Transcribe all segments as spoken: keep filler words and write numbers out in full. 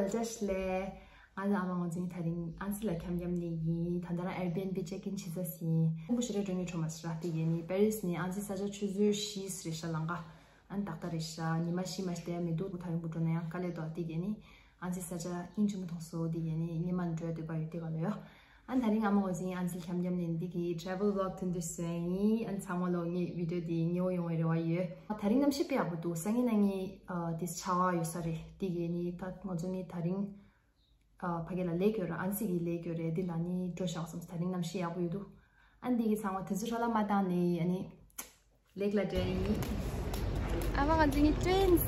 བཀྲ་ཤིས་བདེ་ལེགས། ང་ཚོ་ཨ་མ་ངོ་ཚིག་དེ་རིང་ཨན་ཙི་ལ་འཁྱམ་འཁྱམ་ནས་ཡིན། ད་ལྟ་རང་Airbnb check in བྱེད་ས་ཟིན། ཁོང་པོ་ཞེ་དྲག་འགྲོ་མྱོང་ཆོག་མ་སི་ར་དེ་གས་ནི་པེ་རིས་ནི་ཨན་ཙི་ས་ཆ་ཆུ་ཚོད་བཞི་རེད་ཤག་ལང་ཀ། ཨན་ཏག་ཏག་རེད་ཤག་ཉི་མ་བཞི་མ་ཞིག་བསྡད་ཡ་མི་འདུག་ད་རིང་བུ་འགྲོ་ན་ཡང་དཀའ་ལས་འདུག་དེ་གས་ནི་ཨན་ཙི་ས་ཆ་སྙིང་རྗེ་མོ་མཐོང་སོང་། དེ་གས་ནི་ཉི་མ་འགྲོ་འདོད་པ་ཡོད་དེ་ག་ལ་ཡོད། ཨན་དེ་རིང་ཨ་མ་ངོ་ཚིག་ཨན་ཙི་འཁྱམ་འཁྱམ་ནས་འདི་གི་travel vlog ཐུང་ཐུང་བཟོས་ཡིན། ཨན་ཚང་མ་ལོ་ངའི་video འདི་ཉེ་བོ་ཡོང་བའི་རེ་བ་ཡོད། ད་རིང་གནམ་གཤིས་དཔེ་ཡག་པོ་འདུག་སང་ཉིན་གནངས་ཉིན་ཨ་དེ་ཆར་པ་ཡོད་ས་རེད། དེ་གས་ནི་ད་ང་ཚོ་ནི་ད་རིང་ཨ་ཕ་གི་ལ་ལེགས་ཡོད་ར། ཨན་ཙི་གི་ལེགས་ཡོད་རེད། འདི་ལ་ནི་འགྲོ་བཞག་སོང་། ད་རིང་གནམ་གཤིས་ཡག་པོ་ཡོད་འདུག་ཨན་འདི་གི་ཚང་མ་དུས་ཚོད་འཕྲོ་བརླག་མ་བཏང་ནི་ཨ་ནི་ལེགས་ལ་འདྲེན་ཡིན། ཨ་མ་ང་ཚོ་གཉིས་twins།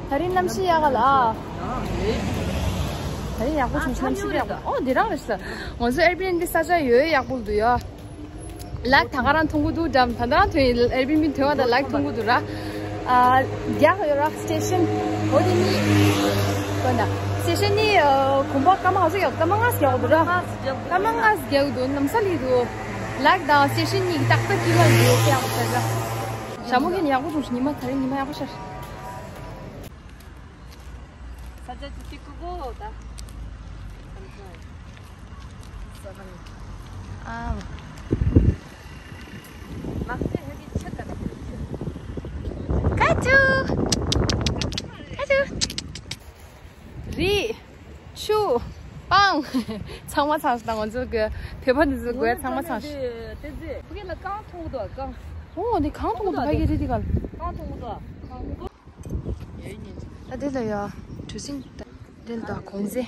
ད་རིང་གནམ་གཤིས་ཡག་ག་ལ། ད་རིང་ཡག་པོ་བྱུང་། གནམ་གཤིས་ཡག་པོ། ཨོ་འདི་རང་རེད་ཤག་ང་ཚོ་Airbnb ས་ཆ་ཡོད་ཡག་པོ་འདུག་ཡ། ལག་ད་ག་རང་ཐོན་གི་འདུག་འགྲམ་ད་ད་རང་ཐོན། Airbnb ཐོན་བ་དང་ལག་ཐོན་གི་འདུག་ར། ཨ་རྒྱག་ཡོད་ར་station། འོ་དེ་ནི་དགོན་ད་station ནི་ཨ་གོམ་པ་སྐར་མ་ག་ཚོད་རྒྱག་སྐར་མ་ལྔ་རྒྱག་གི་འདུག་ར། སྐར་མ་ལྔ་རྒྱག་གི་འདུག་ལམ་སང་སླེབས་འདུག་ལག་དང་station གཉིས་ཏག་ཏག་དཀྱིལ་མ་འདུག་ཕེ་ཡག་པོ་ཤར་ར། ཞྭ་མོ་གིས་ཡག་པོ་བྱུང་ཤག་ཉི་མ་ད་རིང་ཉི་མ་ཡག་པོ་ཤར། ས་ཆ་ཅིག་ཅིག་ཀུ་ཀུ་ད། ཨ། ཁ་ཆུ། ཁ་ཆུ། རི། ཆུ། སྤང་། ཚང་མ་ཚང་སོང་། ད་ང་ཚོ་གི་བོད་པ་འདི་ཚོ་དགོས་ཚང་མ་ཚང་། ཕ་གི་ལ་གངས་མཐོང་གི་འདུག་གངས། ཨོ་འདི་གངས་མཐོང་གི་འདུག་ཕ་གི་རི་འདི་ག་ལ། གངས་མཐོང་གི་འདུག་ད་འདི་ལ་ཡ་གྲུ་གཟིངས་འདི་ལ་ད་གོང་ཟེ།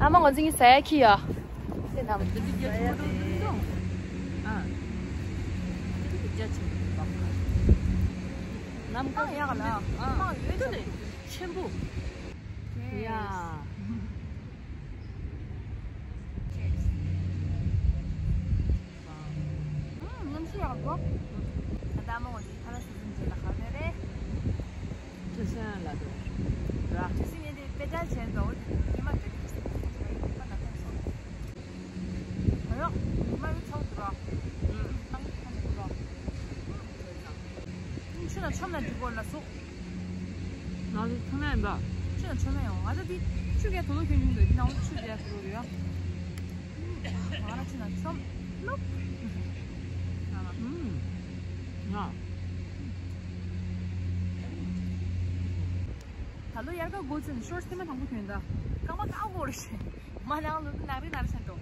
ཨ་མ་ང་ཚོ་གཉིས་ཟ་ཡ་ཁྱེར་ཡ། ཟེར་ནམ། ནམ་གང་ཡག་ལ། ཨ། མ་ཡོད་ས་ཆེན་པོ། ཡ། གནམ་གཤིས་ཡག་པོ། ད་ལྟ་མོ་འདི་ཁ་ལག་སི་ཛིན་ཅན་ལ་ཁ་ནས་རེད། ཁྲི་སེང་ལ་འགྲོ་ར། ཁྲི་སེང་ངས་འདི་དཔེ་ཆ་བྱས་འདུག་འོ་དེ་ཉི་མ་འདྲ་གི་ཁྲི་སེང་ཁྲི་སེང་ཡིན་པ་ན་ཐེངས་སོང་། ཨ་ཡོ། ཉི་མ་རུ་ཚོགས་འདུག་ར། ཨང་ཁ་ནས་འདུག་ར། ཆུ་ན་ཆོམ་ན་འགྲིག་གོ་ལ་སོ། ང་ཚོ་ཆུ་ན་ཡིན་པ། ཆུ་ན་ཆོམ་ན་ཡོང་། ང་ཚོ་འདི་ཆུ་གས་དོ་ནོ་ཁྱོད་ཡོང་འདོད་འདི་ནང་ཆུ་རྒྱག་གི་རོ་རེད་ཡ། ང་ར་ཆུ་ན་ཆོམ་ལོ། ཨུམ། ང་། ད་ལོ་དབྱར་ཁ་འགོ་ཚུན་ཤོར་སི་མ་དང་པོ་གྱོན་ད། རྐང་པ་བཀག་གོ་རེ་ཤེ། མ་ནང་ལོ་ཏུ་ནག་རི་ནག་རི་ཆེན་ཏོ།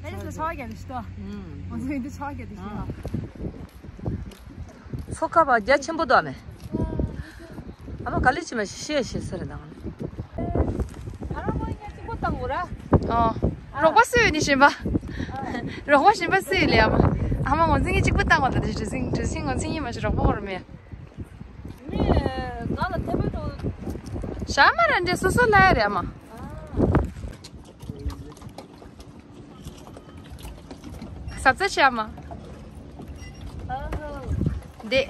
ཨེ་ལེ་སི་ཆ་བ་རྒྱ་དེ་ཤི་ཏོ། ང་ཚོ་ཡིན་དུ་ཆ་བ་རྒྱ་དེ་ཤི་ཏོ། མཚོ་ཁ་བ་རྒྱ་ཆེན་པོ་དོ་མེ། ཨ་མ་ག་ལེ་ཅི་མ་ཤི་ཤེས་ཤེས་ཟེར་དང་། ཨ་རོགས་པ་སུ་ཡོད་ནི་ཤེས་པ། རོགས་པ་ཤེས་པ་སུ་ཡོད་ལེ་ཨ་མ། ཨ་མ་ངོ་ཚིག་གཅིག་པུ་བཏང་བ་ད་དེ་གྲུ་གཟིངས་གྲུ་གཟིངས་ངོ་ཚིག་གཉིས་མ་ཤེས་རོགས་པ་ངོ་རུ་མེད། མི་ག་ལ་ཐེ་བོ་ཏོ། ཞྭ་མ་ར་འདྲེ་སོ་སོ་ལ་ཡ་རེད་ཨ་མ། ཟབ་ཚ་ཤ་མ། འདི།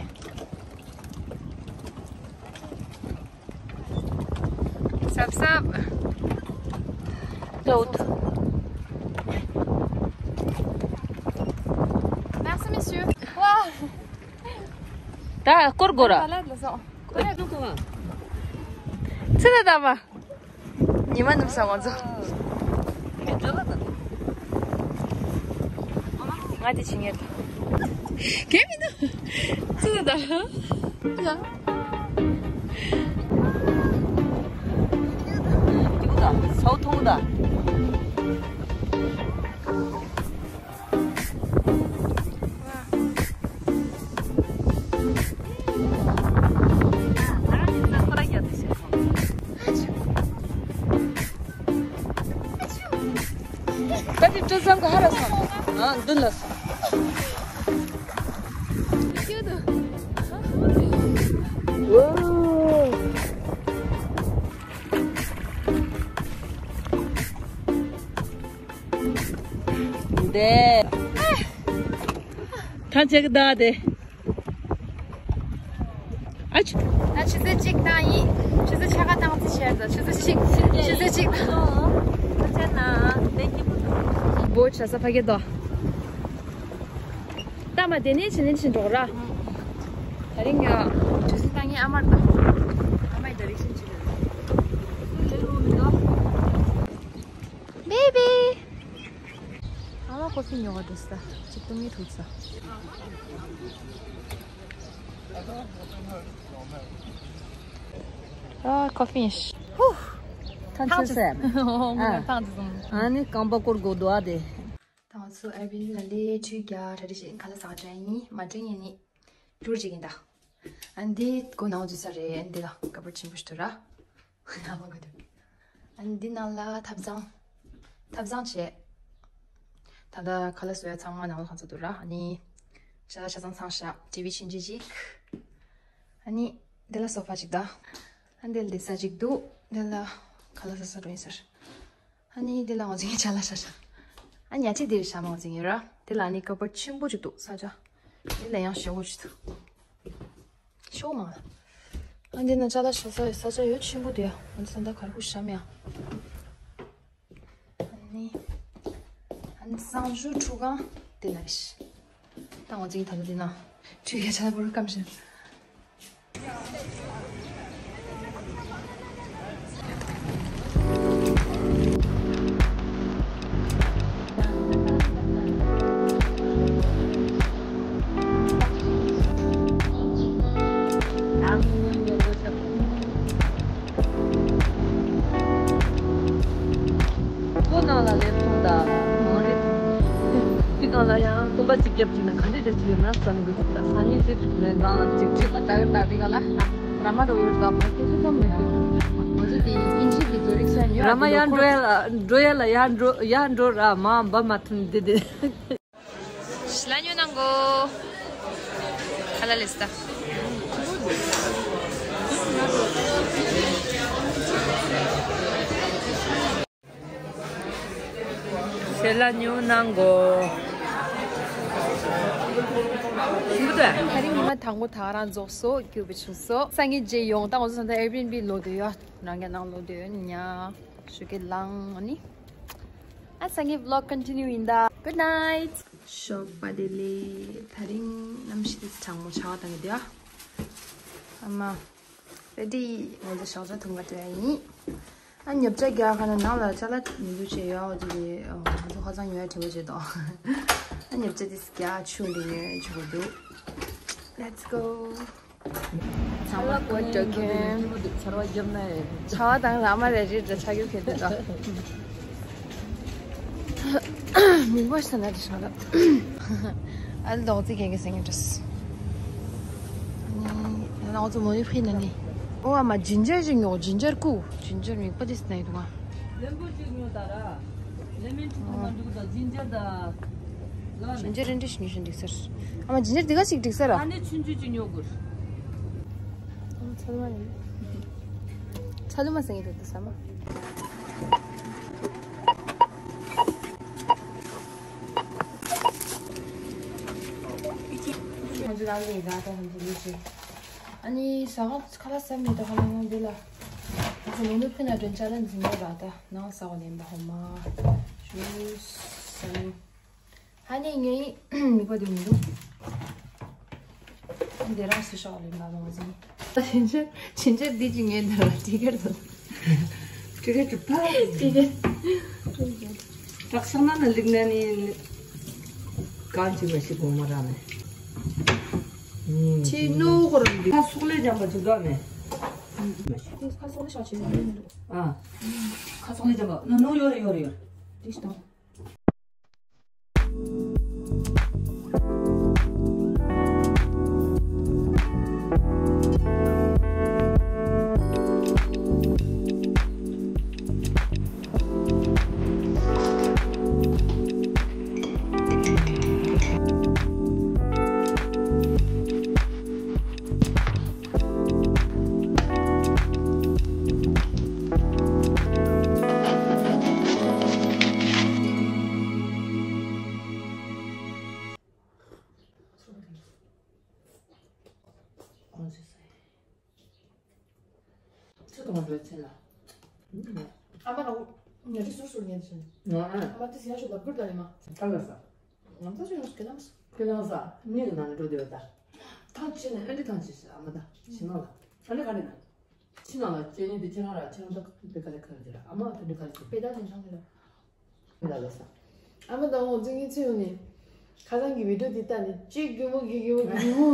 ཟབ་ཟབ། ལོད། Merci, monsieur. ཝའོ། ད་སྐོར་དགོས་ར། ཚེ་ད་ད་མ། ཉི་མ་ནུབ་ས་ང་ཚོ། ང་དེ་ཆི་ངེར་ད། གལ་མི་འདུག་ཚུ་ད། ཡ། ཡུག་ད། ཚའོ་ཐུང་ད། ད་དེ་སྤྲོ་བསམ་ག་ཧ་ར་སོང་། ཨ་མདུན་ལ་སོང་། འདི། ཐང་ཆད་ཀྱི་བདག་དེ། ཨ་ཆུ། ད་ཆུ་ཚོད་གཅིག་བཏང་ཡིན། ཆུ་ཚོད་ཕྱེད་ཀ་བཏང་རྩིས་བྱས་ཙང་ཆུ་ཚོད་གཅིག་ཆུ་ཚོད་གཅིག་བཏང་། ད་ཆ་ན་བདེ་སྐྱིད་པོ་འདུག་བོ་ཆ་ས་ཕ་གི་དོ། ད་མ་དེ་ནས་ཕྱི་ནས་ཕྱིན་འགྲོ་ར། ད་རིང་ཡ་དུས་ཚོད་བཏང་ངེས་ཨ་མར་དང་། ཨ་མའི་ཌའི་རེག་ཤན་བྱེད་དགོས། བེ་བི། ཨ་མ་ཀོ་ཕི་ཉོ་བ་འགྲོ་ས། གཅིག་བཏུང་ངེས་ཐུག་ས། ཨ་ཀོ་ཕི་ཉོས། ཧུ། ཐང་ཆད་སོང་། ཨོ་ང་ཨ། ཐང་ཆད་སོང་། ཨ་ནི་རྐང་པ་སྐོར་དགོས་འདུག་ཨ་དེ། ད་ང་ཚོ་ཨེར་བི་ཨེན་བི་ལ་ལས་ཁྲུས་རྒྱག་གྲ་སྒྲིག་བྱེད། ཁ་ལག་ཟ་ག་འགྲོ་ཡིན། མ་འགྲིག་ཡིན་ནི་ཊུར་བྱེད་ཀྱིན་ད། ཨ་འདི་སྒོ་ནང་འཛུལ་ས་རེད། ཨ་འདི་ལ་ཀ་པར་ཆེན་པོ་ཞིག་འདུག་ར། ནང་མ་ག་འདུག་ཨ་འདི་ནང་ལ་ཐབ་ཚང་། ཐབ་ཚང་བྱས། ད་ལྟ་ཁ་ལག་བཟོ་ཡ་ཚང་མ་ནང་ལ་གང་ཚ་འདུག་ར། ཨ་ནི་ཅ་ལག་ཆ་ཚང་ཚང་བཞག་ཊི་ཝི་ཆུང་ཆུང་ཅིག་ཨ་ནི་འདི་ལ་སོ་ཕ་ཅིག་དང་། ཨ་འདི་ལ་བསྡད་ས་ཅིག་འདུག་འདི་ལ་ཁ་ལག་ཟ་ས་འགྲོ་ཡིན་ཟེར། ཨ་ནི་འདི་ལ་ང་ཚོ་གི་ཅ་ལག་ཤ་ཤ། ཨ་ཉལ་ཁྲི་འདིར་བཞག་མ་ང་ཚོ་གི་ར། འདི་ལ་ཨ་ནི་ཀ་པར་ཆེན་པོ་ཅིག་འདུག་ས་ཆ། འདི་ལ་ཡང་ཞེ་པོ་ཅིག་འདུག་ཞོག་མ། ཨ་འདི་ན་ཅ་ལག་ཤ་ས་ཡོད། ས་ཆ་ཡོད་ཆེན་པོ་འདུག་ཡ། ང་ཚོ་ད་ལྟ་གར་ཁུ་བཞག་མེད་ཡ། ཨ་ནི། ཨ་ནི་གསང་སྤྱོད་ཁྲུས་ཁང་དེ་ན་རེད། ད་ང་ཚོ་གི་ད་ལྟ་འདི་ན་ཁྲུས་ཀྱི་ཆ་པོར་སྐམ་ཞིང་། ཁོ་ནང་ལ་སླེབས་སོང་ད། མ་རེད། དེ་གང་ལ་ཡང་སྟོན་པ་གཅིག་རྒྱབ་ཅིག་ན་ག་འདྲ་འདྲ་ཅིག་ཡོད་ན་བསམ་གི་འདུག་ད་སང་ཉིན་ཙིག་ལས་གང་ལ་ཅིག་ཁྲིད་པ་ལྟ་གི་ལྟ་དེ་ག་ལ་ར་མ་འགྲོ་ཡོད་ད་མ་ཁྱེད་ཚོ་ཙམ་མེད་གི། ང་ཚོ་དེ་ཨིན་ཇི་གི་བཟོ་རིག་ས་ཉོ་ར་མ་ཡང་འགྲོ་ཡ་ལ་འགྲོ་ཡ་ལ་ཡང་འགྲོ་ཡང་འགྲོ་ར་མ་འབབ་མ་ཐུབ་འདི་དེ། ཤི་ལ་ཉོ་ནང་གོ། ཁ་ལ་ལེ་སྟ། ཤི་ལ་ཉོ་ནང་གོ། ཤིན་པོ་དུ། ད་རིང་ཉི་མ་དང་པོ་ད་ག་རང་རྫོགས་སོ། རྒྱུ་བ་བྱུང་སོ། སང་ཉིན་རྗེས་ཡོང་། ད་ང་ཚོ་ད་ལྟ་ཨེར་བི་ཨེན་བི་ལོག་འདོད་ཡོད། རང་གི་ནང་ལོག་འདོད་ཡོད་ཉ། ཞུ་གི་ལང་ཨ་ནི། ཨ་སང་ཉིན་བི་ལོག་ཀོན་ཊི་ནིའུ་ཡིན་ད། Good night. ཞོགས་པ་བདེ་ལེགས། ད་རིང་གནམ་གཤིས་དེ་གྲང་མོ་ཆར་པ་བཏང་གི་འདུག་ཨ། ཨ་མ། རེ་ཌི། ང་ཚོ་ཞོགས་ཇ་འཐུང་ག་འགྲོ་ཡ་ཡིན། ཨ་ཉོ་ཆ་རྒྱག་ཁ་ན་ནང་ལ་ཅ་ལག་མི་འདུག་བྱས་ཡོད། འོ་དེ་ང་ཚོ་ཧ་ཅང་ཉོ་ཡ་བྲེལ་བ་བྱེད་དོ། ཨ་ཉོ་ཆ་དེ་རྒྱག་ཆུ་འདི་ཉོས་ཆོག་གི་འདུག Let's go. ཚང་མ་ཀོ་ཏྲ་ཁན། ཚར་བ་བརྒྱབ་ན་ཡང་། ཆར་པ་དང་ར་མ་རེ་རེ་འདྲ་ཆགས་ཡོད་ཁན་དེ་འདྲ། མི་མོ་ཤ་ན་དེ་ཤ་ལ། ཨ་ལོག་ཙི་གེ་གེ་སེང་གེ་འདྲ། ཨ་ནི་ང་ཚོ་མོ་ནི་ཕི་ན་ནི། ཨོ་ཨ་མ་ཇིན་ཇར་ཞིག་ཉོ། ཇིན་ཇར་ཀུ། ཇིན་ཇར་མིག་པ་དེ་སི་ན་ཡི་དུ་ང་། ལེམ་བུ་ཅིག་ཉོ་ད་ར། ལེ་མན་ཊི་ཁོ་མ་འདུག་ད་ཇིན་ཇར་ད། ཇིན་ཇར་རེ་འདྲ་ཞིག་ཉོ་ཤིན་འགྲིག་ས་རེད། ཨ་མ་ཇིན་ཇར་འདི་ག་ཞིག་འགྲིག་ས་ར། ཨ་ནི་ཆུང་ཆུང་ཅིག་ཉོ་དགོས། ཚ་ལུ་མ་ཡིན། ཚ་ལུ་མ་ཟེར་གྱི་འདུག་ས་མ། ང་ཚོ་རང་གི་ཡི་ག་ད་ཧམ་ཅི་ལི་ཅི། ཨ་ནི་ཟ་ཁང་ཁ་ལག་ཟ་མི་ད་ཧ་ལམ་ཡང་འདི་ལ། ང་ཚོ་ལོ་ནུ་ཕི་ན་དྲན་ཅ་ལག་འཛིན་གྱི་ར་ད་ནང་ཟ་བ་ལེན་པ་ཧོ་མ། ཇུས་ཟ་ནི། ཧ་ནི་ངའི་མིག་པ་དེ་མི་འདུག་འདི་རང་སུ་ཤོག་ལེན་པ་མ་འཛིན། ཕྱིན་ཆད་ཕྱིན་ཆད་འདི་ཅི་ངའི་འདི་ར་ཊི་ཀེ་ཊི་དང་། ཊི་ཀེ་ཊི་ཕ། ཊི་ཀེ་ཊི། དྲག་ཤག་ན་ན་ལིག་ན་ནི་གང་ཅི་མ་ཤི་གོང་མ་ར་ནི། ཅི་ནོ་ཧོར་འདི། ཁ་སོག་ལེ་ཇམ་པ་ཅི་དོ་ནི། ཁ་སོག་ལེ་ཤག་ཆེ་ནི་འདུག་ཨ། ཁ་སོག་ལེ་ཇམ་པ་ནོ་ནོ་ཡོར་ཡོར་ཡོར། དེ་ཤི་དང་། ཚུར་གཏོང་བའི་ཚེ་ལ། ཨ་མ་ལ་ཉལ་ཁྲི་ཟུར་ཟུར་ཉལ་ཟིན། ཨ་མ་དེ་ཟིན་ཤོག་ལབ་དགོས་ད་ཡིན་མ། ད་ལ་ས། ང་ཚོ་ཅི་ཡོང་ཁེ་ལང་ས། ཁེ་ལང་ས་གཉིས་ཀྱི་ནང་ནས་འགྲོ་བསྡད་ཡོད་ད། ཐང་ཆད་ནས་ཨ་འདྲི་ཐང་ཆད་ཟེར་ཨ་མ་ད་ཕྱི་ནང་ལ་ཨ་འདྲི་ག་རེ་ན། ཕྱི་ནང་ལ་ཅེ་ནི་དེ་ཁྱེད་རང་ར་ཁྱེད་རང་ད་དེ་ག་རེ་ག་རེ་དེ་ར་ཨ་མ་དེ་འདྲི་ག་རེ་དེ་པེ་ད་དེ་ཆང་དེ་ར་ལ་ལ་ས། ཨ་མ་ད་འོ་ཚིག་ངེད་ཚོ་ཡོང་ནས་ཁ་སང་གི་བི་ཌིའོ་དེ་ལྟ་ནས་ཅིག་རྒྱུ་མོ་གི་རྒྱུ་མོ་གི་རྒྱུ་མོ་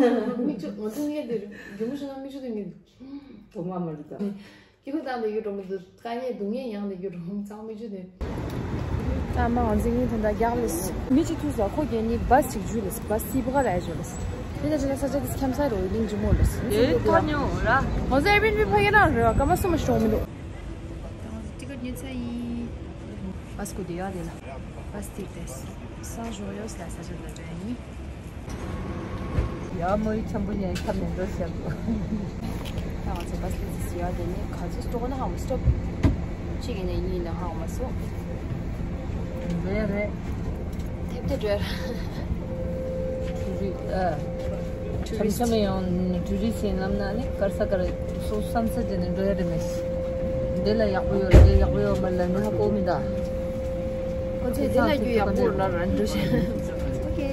མིག་ཆུ་འོ་ཚིག་ངེད་དེ་རྒྱུ་མོ་ཤོད་ན་མིག་ཆུ་དེ་ངེད་དུ་དུ་མ་མ་རི་ད། སྐྱིད་པོ་བཏང་བསྡད་རྒྱུ་འགྲོ་མི་འདུག་དཀའ་ངལ་སྡུག་བསྔལ་མྱངས་བསྡད་རྒྱུ་འགྲོ་མི་ཚང་མི་བརྗོད་དེ། ཨ་མ་ང་ཚོ་གཉིས་དོན་དག་རྒྱག་ལས། མི་གཅིག་ཐུག་སོང་ཁོ་རྒྱལ་གཉིས་བ་སི་ཞིག་འཇུས་ལས་བ་སི་སི་བ་ག་ལ་ཨེ་འཇུས་ལས། དེ་ལ་ཅི་ལ་ས་ཆ་དེ་འཁྱམ་ས་རོ་ཡི་གླིང་ཇི་མོ་ལས། དེ་ཐ་ཉོ་ར། ང་ཚོ་ཨེར་བི་ཨེན་བི་ཕ་གི་རང་རེད་བ་སྐར་མ་གསུམ་མ་ཞིག་འགྲོ་མི་འདུག་ང་ཚོ་ཊི་ཀེ་ཊི་ཉོས་ཚར་ཡིན། བ་སི་སྐུ་དེ་ཡོད་དེ་ལ། བ་སི་དེ་ས་ཞོ་ཡོད་ལ་ས་ཆ་ལ་འགྲོ་ཡིན། ཡ་མོའི་འཁྱམ་པོ་ཉལ་ཁྱམ་ནས་འགྲོ་ཤག་ད་ང་ཚོ་བ་སི་ལ་ཟི་ཡ་དེ་ནི་ག་ཚོད་སྟོག་ན་ཧང་སྟོབ་གཅིག་ཡིན་ནས་གཉིས་ལ་ཧང་མ་སོང་། རེད་རེད། ཐེབས་ཏེ་འགྲོ། ཊུ་རི་ཨ། ཊུ་རི་སི་ཊི་ཆ་མེ་ཡང་ཊུ་རི་སི་ཊི་ཡིན་ལབ་ན་ནི་གར་ས་གར་སོ་སམ་ས་དེ་ནས་འགྲོ་ཡ་རེད་མེད། འདི་ལ་ཡག་པོ་ཡོད་རེད་འདི་ཡག་པོ་ཡོད་མ་ལ་ནི་ཧ་གོ་མི་འདའ། ཁོ་ཚོས་དེ་ལ་རྒྱུ་ཡག་པོ་ལ་ར་འགྲོ་ཤེས། ཨོ་ཁེ།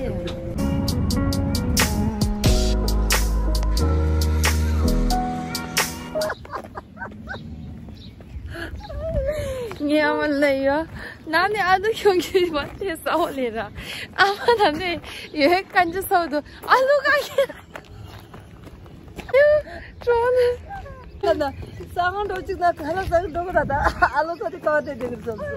ངའི་ཨ་མ་ལ་ཡོད། ན་ནི་ཨ་ལུ་ཁྱོད་ཀྱི་མ་དེ་ས་འོག་ལས་ར། ཨ་མ་ད་ནི་ཡོད་ཀན་ཅི་ས་འོག་ཏུ་ཨ་ལུ་ག་གི། ཡོད་གྲོང་ནི། ད་ན་ས་འོག་འགྲོ་ཅིག་ན་ག་ལ་ས་འགྲོ་གི་ར་ད་ཨ་ལུ་ས་དེ་ག་བ་དེ་དེ་གི་ཚོགས་སུ།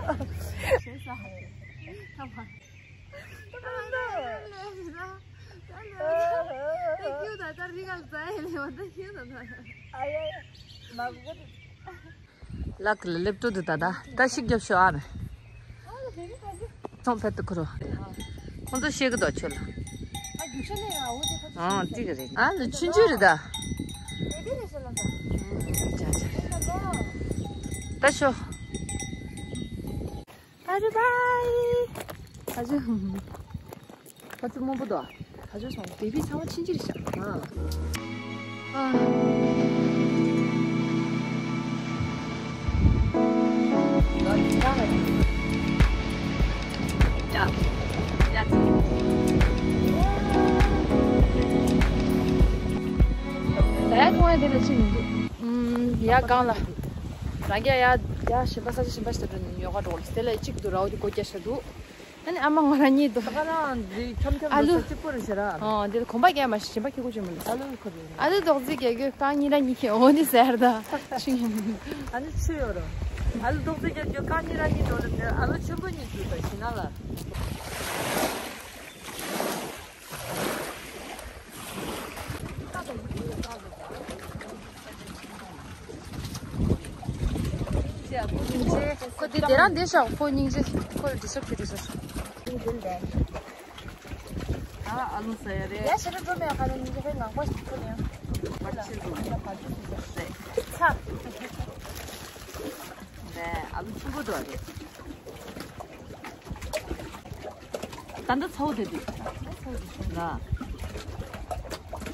ལག་ལ་ལེབ་ཏོ་འདི་ད་ད་ད་ཤིག་རྒྱབ་ཤོག་ཨ་མེ། ཚོང་ཕེད་དུ་ཁུར་རོ། ཁོང་ཚོ་ཤེས་གི་དོ་ཆོད་ལ། ཨ་ཏི་གི་རེད། ཨ་ལ་ཆུན་ཆུན་རེད་ད། ད་ཤོ། ཨ་རི་བའི། ཨ་ཅུ། ཁ་ཚུ་མང་པོ་འདུག་ད་ཆོས་སོང་བེ་བི་ཚང་མ་ཕྱིན་ཅི་རེད་ཤག་ཨ། ཨ། ད་ཡ་ཐོང་ཡ་དེ་ལ་ཕྱིན་མི་འདུག་ཨུམ། ཡ་གང་ལ། རང་རྒྱ་ཡ་ཡ་གཞན་པ་ས་ཆ་གཞན་པ་ཞིག་ཏུ་ཡོ་ག་འགྲོ་ལ་དེ་ལ་གཅིག་ཏུ་ར་བ་དེ་སྒོ་རྒྱག་ཤ་འདུག་ཨ་ནི་ཨ་མ་ང་རང་གཉིས་འདུག་ད་ག་རང་འདི་འཁྱམ་འཁྱམ་ཨ་ལུ། འདུག་ས་གཅིག་པོ་རེད་ཤེས་ར། ཨོ་འདི་ལ་གོམ་པ་རྒྱག་མ་ཤེས་གཞན་པ་ཁྱེད་ཀོ་ཅོ་མི་འདུག་ཨ་ལུ་ཁོ་རེད། ཨ་ལུ་རྡོག་རྫིས་རྒྱག་གི་རྐང་གཉིས་ར་གཉིས་ཁྱེད་འོ་འདི་ཟེར་ད་ཤིང་། ཨ་ནི་ཆུ་ཡོད་རོ། ཨ་ལུ་རྡོག་རྫིས་རྒྱག་གི་རྐང་གཉིས་ར་གཉིས་འགྲོ་ལེ་འདི་ཨ་ལུ་ཆེན་པོ་གཉིས་འདུག་ད་ཤི་ན་ལ། སྙིང་རྗེ། ཁོ་དེ་དེ་རང་བསྡད་ཤག་ཁོ་སྙིང་རྗེ། ཁོ་ལ་ཌི་སི་ཊབ་བྱེད་དུས་ཟེར། ཨ་ཨ་ལུ་ཟ་ཡ་རེད། ཡ་ཤི་རུ་འགྲོ་མེད་ག་རེ་སྙིང་རྗེ་ཕའི་ངག་པ་ཞིག་ཁོ་ལ་ཡང་། བར་ཆད་འགྲོ་མེད་རེད། ཚ། རེད་ཨ་ལུ་ཆུང་པོ་འགྲོ་རེད། ད་འདི་ཚ་བོ་དེ་དུས། ལ།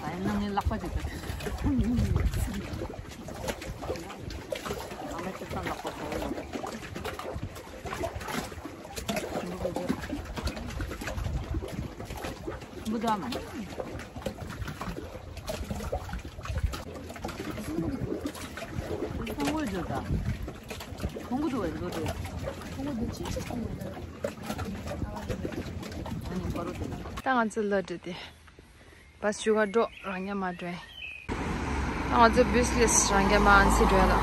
ཨ་ཡིན་ན་ངའི་ལག་པ་དེ་དུས། ཨ་མའི་ཁྱེད་ཚང་ལག་པ་ཚ་བོ་ཡོད་རེད། འབུ་དོ་མ། ཚང་བོ་ཡོད་ད། ཁོང་གི་འདུག་བས་འགྲོ་དེ། ཁོང་གི་འདུག་ཅི་ཅི་ཁོང་གི་འདུག་ཨ་ནི་པ་རོ་དེ་ལ། ད་ང་ཚོ་ལ་འགྲོ་དེ། བ་སི་ཞུ་ག་འགྲོ་རང་རྒྱ་མ་འགྲོ་ཡིན། ད་ང་ཚོ་བུ་སི་ལེས་རང་རྒྱ་མ་ཨན་སི་འགྲོ་ཡ་ལ།